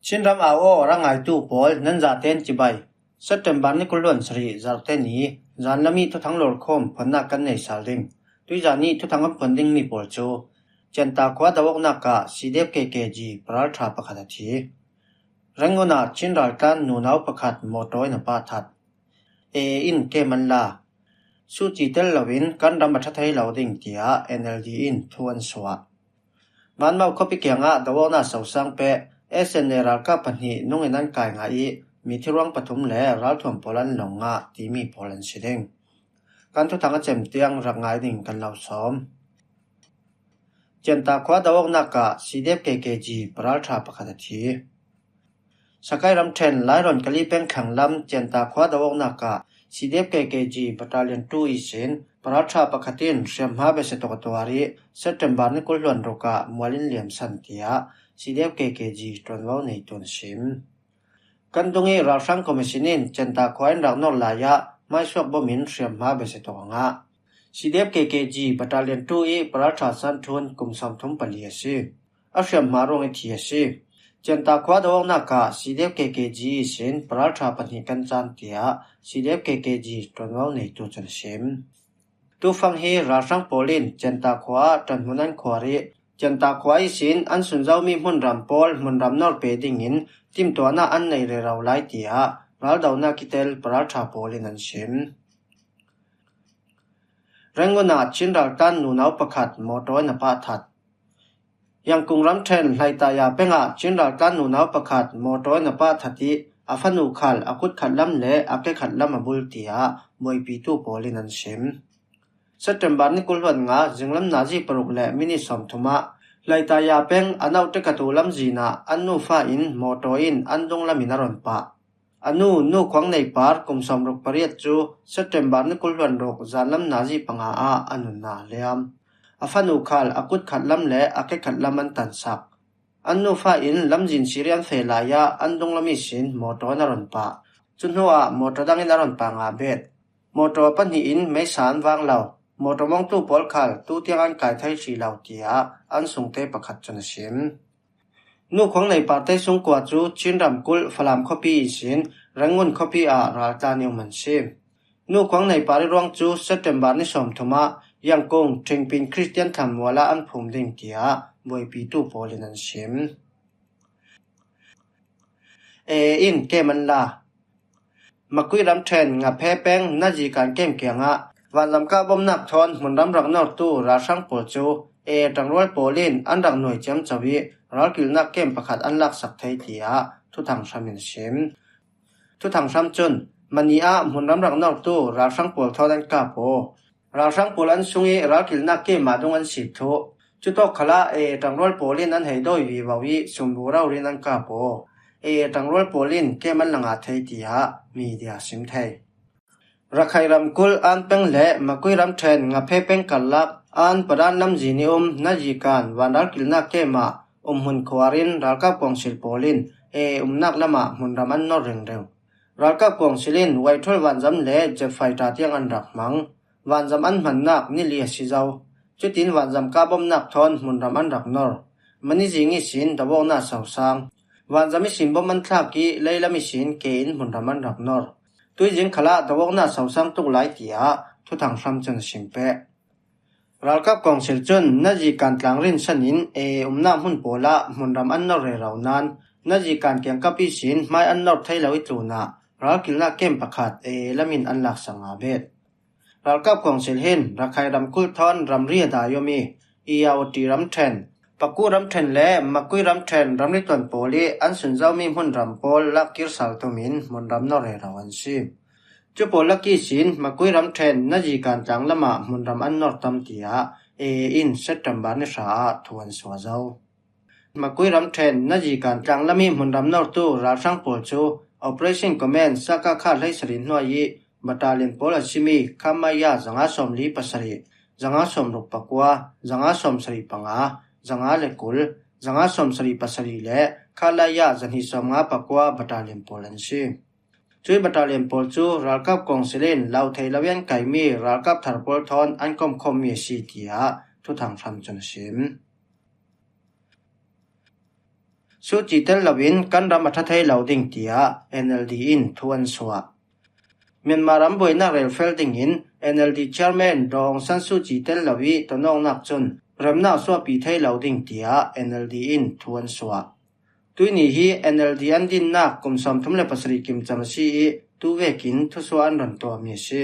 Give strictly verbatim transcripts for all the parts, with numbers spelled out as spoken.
Chin ram au aw ra ngaitu pawl, nan zaten chibai. September ni kul hluan sarih, Zarte ni, zan lami thuthang lawrkhawm phuannak kan nei sal ding. Tuizan ni thuthang kan phuan ding mi pawl cu, Cianta khua do awknak ah C D F K K G paralṭha pakhat a thi. Rangoon ah Chin raltlan nunau pakhat mawṭaw in a pah that. A A in kem an la. Suci tel loin kan ram a ṭha thei lo ding, tiah N L D in thu an suah. Manmau khuapi kiangah do awknak sosang peh S N A ralkap pahnih nungin an kai ngah i, mithi ruang pathum le ralthuam pawl an lawng ngah timi pawl an si ding. Kan thuthang a cem tiang rak ngai ding kan lo sawm. Cianta khua do awknak ah C D F K K G paralṭha pakhat a thi. Sakai ramṭhen Lairawn Kali peng thlang lam Cianta khua do awknak ah C D F K K G Battalion two ihsin paralṭha pakhat in hriamhma besia tawk a tuar i, September ni kul hluan ruk ah mual in liamsan, tiah C D F K K G ṭuanvo neitu in a sim. Kan dung i ralhrang commission in Cianta khua in rak nawr lai ah hmaisuak bawm in hriamhma besia tawk a ngah. C D F K K G Battalion two i paralṭha san ṭhun kum sawmthum pali a si. A hriamhma ruang i thi a si. Cianta khua do awknak ah C D F K K G ihsin paralṭha pahnih kan caan, tiah C D F K K G ṭuanvo neitu cun a sim. Tufang hi ralhrang pawl in Cianta khua ah ṭanhmun an khuar i, Cianta khua ihsin an sunzomi hmunram pawl hmunram nawr pe dingin timtuahnak an nei rero lai, tiah raldonak kitel paralṭha pawl in an sim. Rangoon ah Chin raltlan nunau pakhat mawṭaw in a pah that. Yangkung ramṭhen Hlaitaya pengah Chin raltlan nunau pakhat mawṭaw in a pah that i, a fanu khal a kut khat lam le a ke khat lam a bul, tiah buaipitu pawl in an sim. September ni kul hluan nga zinglam nazi paruk le minit sawmthum ah Hlaitaya peng a nauh ṭek a tu lamzin ah an nufa in mawṭaw in an dunglam in a rawn pah. A nu, Nu Khuang Nei Par, kum sawmruk pariat cu September ni kul hluan ruk zanlam nazi panga ah a nunnak a liam. A fanu khal a kut khat lam le a ke khat lam an tansak. An nufa in lamzin siri an feh lai ah an dunglam ihsin mawṭaw in a rawn pah. Cu hnuah mawṭaw dang in a rawn pah ngah bet. Mawṭaw pahnih in meisa an vang lo. Mawṭaw mawngtu pawl khal tu tiang an kai thei hrih lo, tiah an sungte pakhat cun a sim. Nu Khuang Nei Par te sungkua cu Chin ramkulh Falam khuapi ihsin Rangoon khuapi ah raltlan i um an si. Nu Khuang Nei Par i ruang cu September ni sawmthum ah Yangkung Thingpin Christian thlanmual ah an phum ding, tiah buaipitu pawl in an sim. A A in kem an la. Makui ramṭhen Ngaphe peng nazi kan kem kiangah vanzam kah bawmhnak thawn hmunram rak nortu ralhrang pawl cu A A ṭangrual pawl in an rak nuai ciamco i, ralkilhnak kem pakhat an laksak thei, tiah Thuthang Hram in a sim. Thuthang Hram cun, Mani ah hmunram rak nortu ralhrang pawl thawn an kap aw. Ralhrang pawl an sung i ralkilhnak kem ah dung an sip thluh. Cutawk khalah A A ṭangrual pawl in an hei dawi vivo i sumbu rori in an kap aw. A A ṭangrual pawl in kem an la ngah thei, tiah media a sim thei. Rakhine ramkulh An peng le Makui ramṭhen Ngaphe peng karlak An Padan lamzin i um nazi kan vanralkilhnak kem ah umhmun khuar in ralkap kawngsil pawl in A A umnak lamah hmunram an nor ringring. Ralkap kawngsil in Waithol vanzam le jet fighter tiang an rak hmang. Vanzam an hmannak ni li a si zo. Cutin vanzam kah bawmhnak thawn hmunram an rak nor. Mani zing ihsin do awknak sosang. Vanzam ihsin bawmh an thlak i leilam ihsin ke in hmunram an rak nor. Tuizing khalah do awknak sosang tuk lai, tiah Thuthang Hram cun a sim peh. Ralkap kawngsil cun nazi kan tlang rinsan in A A umnak hmun pawl ah hmunram an nor rero nain nazi kan kiangkap ihsin hmai an nor thei lo i tlunah ralkilhnak kem pakhat A A lam in an laksak ngah bet. Ralkap kawngsil hin Rakhine ramkulh thawn ramri a dai awm i, Irrawaddy ramṭhen, Paku ramṭhen le Makui ramṭhen ramri tuan pawl i an sunzomi hmunram pawl lakkir sal tum in hmunram nor rero an si. Cu pawl lak ihsin Makui ramṭhen nazi kan tlang lamah hmunram an nor tam, tiah A A in September ni hra ah thu an suah zo. Makui ramṭhen nazi kan tlang lam i hmunram nortu ralhrang pawl cu Operation Command Sakakha hleisarih hnuai i battalion pawl a simi Khamaya zanga sawmli pasarih, zanga sawmruk pakua, zanga sawmsarih panga, zanga le kul, zanga sawmsarih pasarih le Khalaya zahnih sawmnga pakua battalion pawl an si. Cui battalion pawl cu ralkap kawngsil in lo thei lo i an kaimi ralkap thar pawl thawn an komkhawmmi a si, tiah Thuthang Hram cun a sim. Suu Kyi tel loin kan ram a ṭha thei lo ding, tiah N L D in thu an suah. Myanmar ram buainak relfel dingin N L D chairman Daw Aung San Suu Kyi tel lo i tonawknak cun remnak suahpi thei lo ding, tiah N L D in thu an suah. Tuini hi N L D an dinnak kum sawmthum le pasarih kimcam a si i, tu vekin thusuah an run tuahmi a si.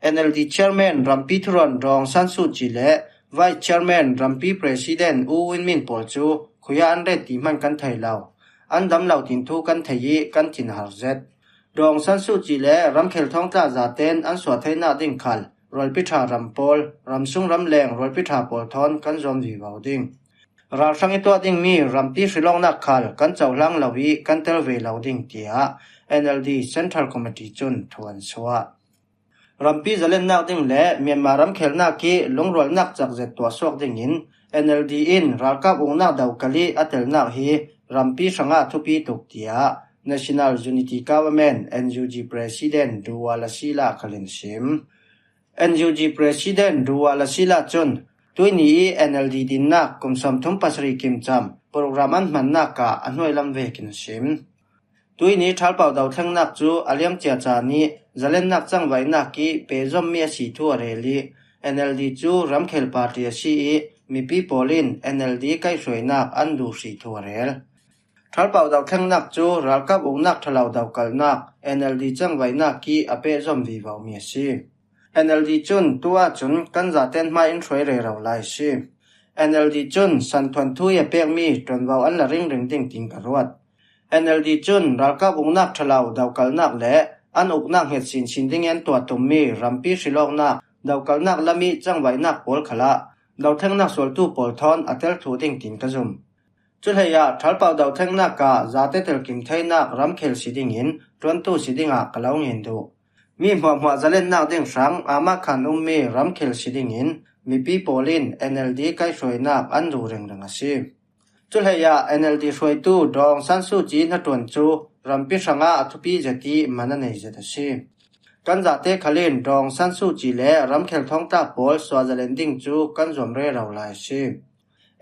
N L D chairman rampi thuruan Daw Aung San Suu Kyi le vice chairman rampi president U Win Myint pawl cu khuiah an ret ti hman kan thei lo. An dam lo tin thu kan thei i kan thin a har zet. Daw Aung San Suu Kyi le ramkhel thawngtla zaten an suah theinak ding khal rualpi ṭha ram pawl, ramsung ramleng rualpi ṭha pawl thawn kan zuam vivo ding. Ralhrang i tuah dingmi rampi hrilawknak khal kan cohlang lo i kan tel ve lo ding, tiah N L D Central Committee cun thu an suah. Rampi zalennak ding le Myanmar ramkhelnak i lungrualnak cak zet tuahsuak dingin N L D in ralkap uknak dokal i a telnak hi rampi hrangah thupi tuk, tiah National Unity Government, N U G, President Duwa Lasila khal in sim. N U G President Duwa Lasila cun tuini i N L D dinnak kum sawmthum pasarih kimcam program an hmannak ah a hnuai lam vekin a sim. Tuini ṭhalpau dothlengnak cu a liamcia caan i zalennak cangvaihnak i pehzommi a si thu a rel i, N L D cu ramkhel party a si i mipi pawl in N L D kaihhruainak an duh hrih thu a rel. Ṭhalpau dothlengnak cu ralkap uknak ṭhalo dokalnak N L D cangvaihnak i a pehzom vivomi a si. N L D cun tu ahcun kan zaten hmai in hruai rero lai a si. N L D cun santhuan thu i a pekmi ṭuanvo an la ringring ding tiin ka ruat. N L D cun ralkap uknak ṭhalo dokalnak le an uknak hnget sinsin ding i an tuah tummi rampi hrilawknak dokalnak lam i cangvaihnak pawl khalah dothlengnak sualtu pawl thawn a tel thluh ding tiin ka zum. Cuhleiah ṭhalpau dothlengnak ah zate telkim theinak ramkhel si dingin ṭuantu si dingah ka lo ngen duh. Mi hmuahhmuah zalennak ding hrang ama khan ummi ramkhel si dingin mipi pawl in N L D kaihhruainak an duh ringring a si. Cuhleiah N L D hruaitu Daw Aung San Suu Kyi hnaṭuan cu rampi hrangah a thupi zet i man a nei zet a si. Kan zate khal in Daw Aung San Suu Kyi le ramkhel thawngtla pawl suah zalen ding cu kan zuam rero lai a si.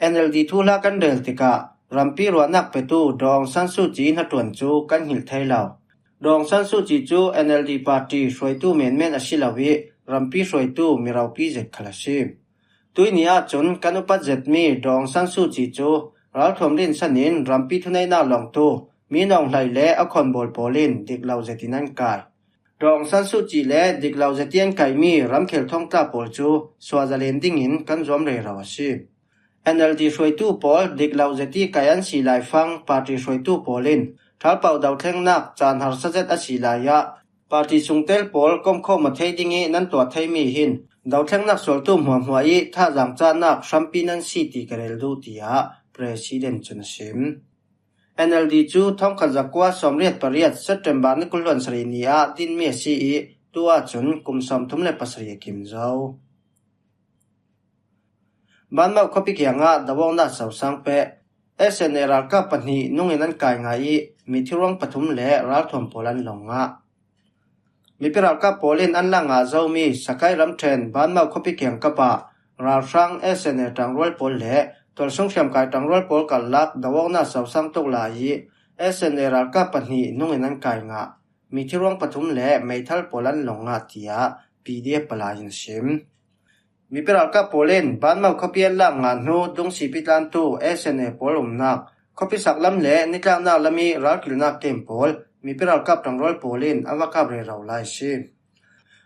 N L D thuhla kan rel tikah rampi ruahnak petu Daw Aung San Suu Kyi hnaṭuan cu kan hngilh thei lo. Daw Aung San Suu Kyi cu N L D party hruaitu menmen a si lo i rampi hruaitu mi ropi zet khal a si. Tuini ahcun kan upat zetmi Daw Aung San Suu Kyi cu ralthuam rinsan in rampi thuneihnak lawngtu mi nawnghlai le a khawnbawl pawl in dik lo zetin an kai. Daw Aung San Suu Kyi le dik lo zeti an kaihmi ramkhel thawngtla pawl cu suah zalen dingin kan zuam rero a si. N L D hruaitu pawl dik lo zeti kaih an si laifang party hruaitu pawl in ṭhalpau dothlengnak caan harsa zet a si lai ah party sungtel pawl komkhawm aw thei ding i nan tuah theimi hin dothlengnak sualtu hmuahhmuah i thazaang cahnak hrampi nan si ti ka rel duh, tiah President cun a sim. N L D cu thongkhat zakua sawmriat pariat September ni kul hluan sarih ni ah dinmi a si i tu ahcun kum sawmthum le pasarih a kim zo. Banmau khuapi kiangah dawawknak sosang peh. S N A ralkap pahnih nungin an kai ngah i mithi ruang pathum le ralthuam pawl an lawng ngah. Mipi ralkap pawl in an lak ngah zomi Sakai ramṭhen Banmau khuapi kiangkap ah ralhrang S N A ṭangrual pawl le tualsung hriamkai ṭangrual pawl karlak dawawknak sosang tuk lai i S N A ralkap pahnih nungin an kai ngah. Mithi ruang pathum le meithal pawl an lawng ngah, tiah P D F palai in a sim. Mipi ralkap pawl in Banmau khuapi an lak ngah hnu dungsipi tlantu S N A pawl umnak khuapi saklam le nitlaknak lam i ralkilnak kem pawl mipi ralkap ṭangrual pawl in a va kap rero lai a si.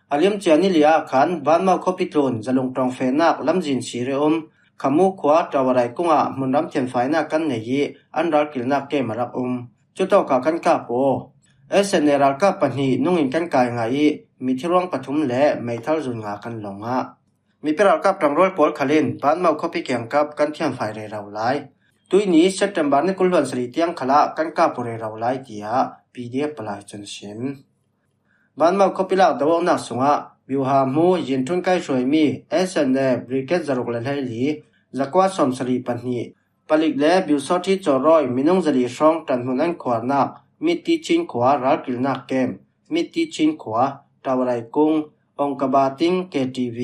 A liamcia ni li ah khan Banmau khuapi tlun zalung ṭawng fehnak lamzin sir i um Khamu khua Tawarai kungah hmunram thianfainak kan nei i an ralkilnak kem a rak um. Cutawkah kan kap aw. S N A ralkap pahnih nungin kan kai ngah i mithi ruang pathum le meithal zun nga kan lawng ngah. Mipi ralkap ṭangrual pawl khal in Banmau khuapi kiangkap kan thianfai rero lai. Tuini September ni kul hluan sarih tiang khalah kan kap aw rero lai, tiah P D F palai cun a sim. Banmau khuapi lak dawawknak sungah biuha hmu yinṭhun kaihhruaimi S N A Brigade zaruk le hleili, zakua sawmsarih pahnih, palik le biusawṭhi cawrawi minung zali hrawng ṭanhmun an khuarnak Mitti Chin khua ralkilnak kem, Mitti Chin khua, Tawarai kung, Ongkabating K T V,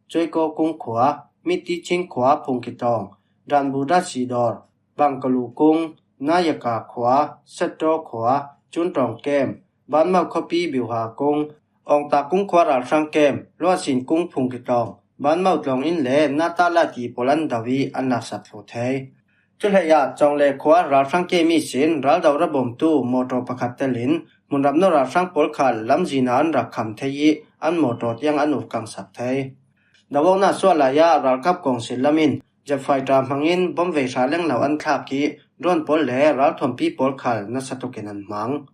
Cuaiko kung khua, Mitti Chin khua Phungkitawng, Danbudat Sidor, Bangkalu kung, Nayaka khua, Setto khua, Chuntawng kem, Banmau khuapi Biuha kung, Awngta kung khua ralhrang kem, Luasin kung Phungkitawng, Banmau tlawng inn le Natala ti pawl an do ih an laksak thluh thei. Cuhleiah Chawngle khua ralhrang kem ihsin raldo rabawmtu mawtaw pakhat telin hmunrap naw ralhrang pawl khal lamzina an rak kham thei ih an mawtaw tiang an urkangsak thei. Dawawkna suah lai-ah ralkap kawngsil lam in jet fighter hmangin bom vei hra lenglo an thlak ih drone pawl le ralthuampi pawl khal nasa tukin an hmang.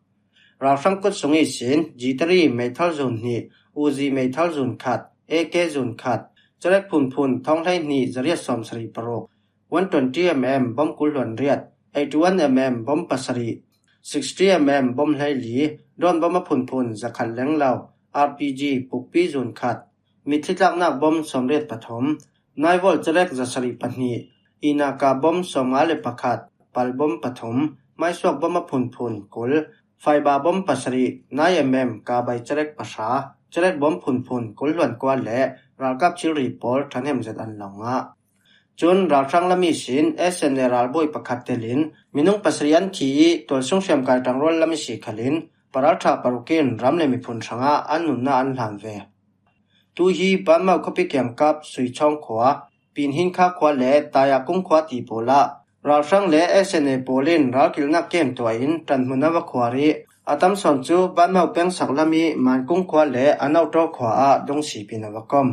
Ralhrang kut sung ihsin G three meithal zun hnih, Uzi meithal zun khat, A K zun khat, cerek phunphun thawng hleihnih zariat sawmsarih paruk, one twenty mm bom kul hluan riat, eighty one mm bom pasarih, sixty mm bom hleili, drone bom a phunphun zakhat lenglo, R P G pukpi zun khat, mitthli tlaknak bom sawmriat pathum, nine volt cerek zasarih pahnih, inaka bom sawmnga le pakhat, pal bom pathum, maisuak bom a phunphun kul, fiber bom pasarih, nine mm kabai cerek pahra, cerek bom phunphun kul hluan kua le ralkap thilri pawl ṭhahnem zet an lo ngah. Cun ralhrang lam ihsin S N A ralbawi pakhat telin minung pasarih an thi ih tualsung hriamkai ṭangrual lam ihsi khalin paralṭha paruk in ram le miphun hrangah an nunna an hlan ve. Tu hi Banmau khuapi kiangkap Suichawng khua, Pinhinkha khua le Tayakung khua ti pawl ah ralhrang le S N A pawl in ralkilhnak kem tuah in ṭanhmun a va khuar ih a tam sawn cu Banmau pengsak lam ih Mankung khua le Anotaw khua ah dungsipin a va kom.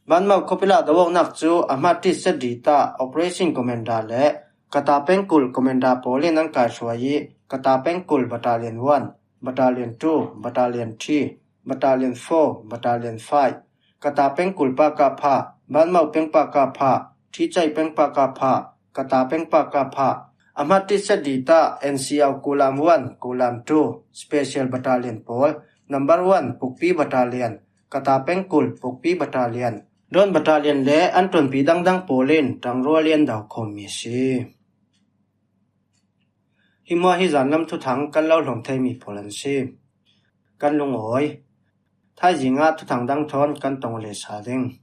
Banmau khuapi lah dawawknak cu a hmat ṭit set dih ah Operation Commander le Kata pengkulh Commander pawl in an kaihruai ih Kata pengkulh Battalion one, Battalion two, Battalion three, Battalion four, Battalion five, Kata pengkulh pakapha, Banmau peng pakapha, Thicai peng pakapha, Kata peng pakapha, a hmat ṭit set dih ah N C O Kulam one, Kulam two, Special Battalion pawl, Number one, Pukpi Battalion, Kata pengkulh Pukpi Battalion, Drone Battalion le an ṭuanpi dangdang pawl in ṭangrual ih an do khawmmi a si. Hi hmuah hi zanlam thuthang kan lo hlawm theimi pawl an si. Kan lungawi. Thaizing ah thuthang dang thawn kan tong aw leh sal ding.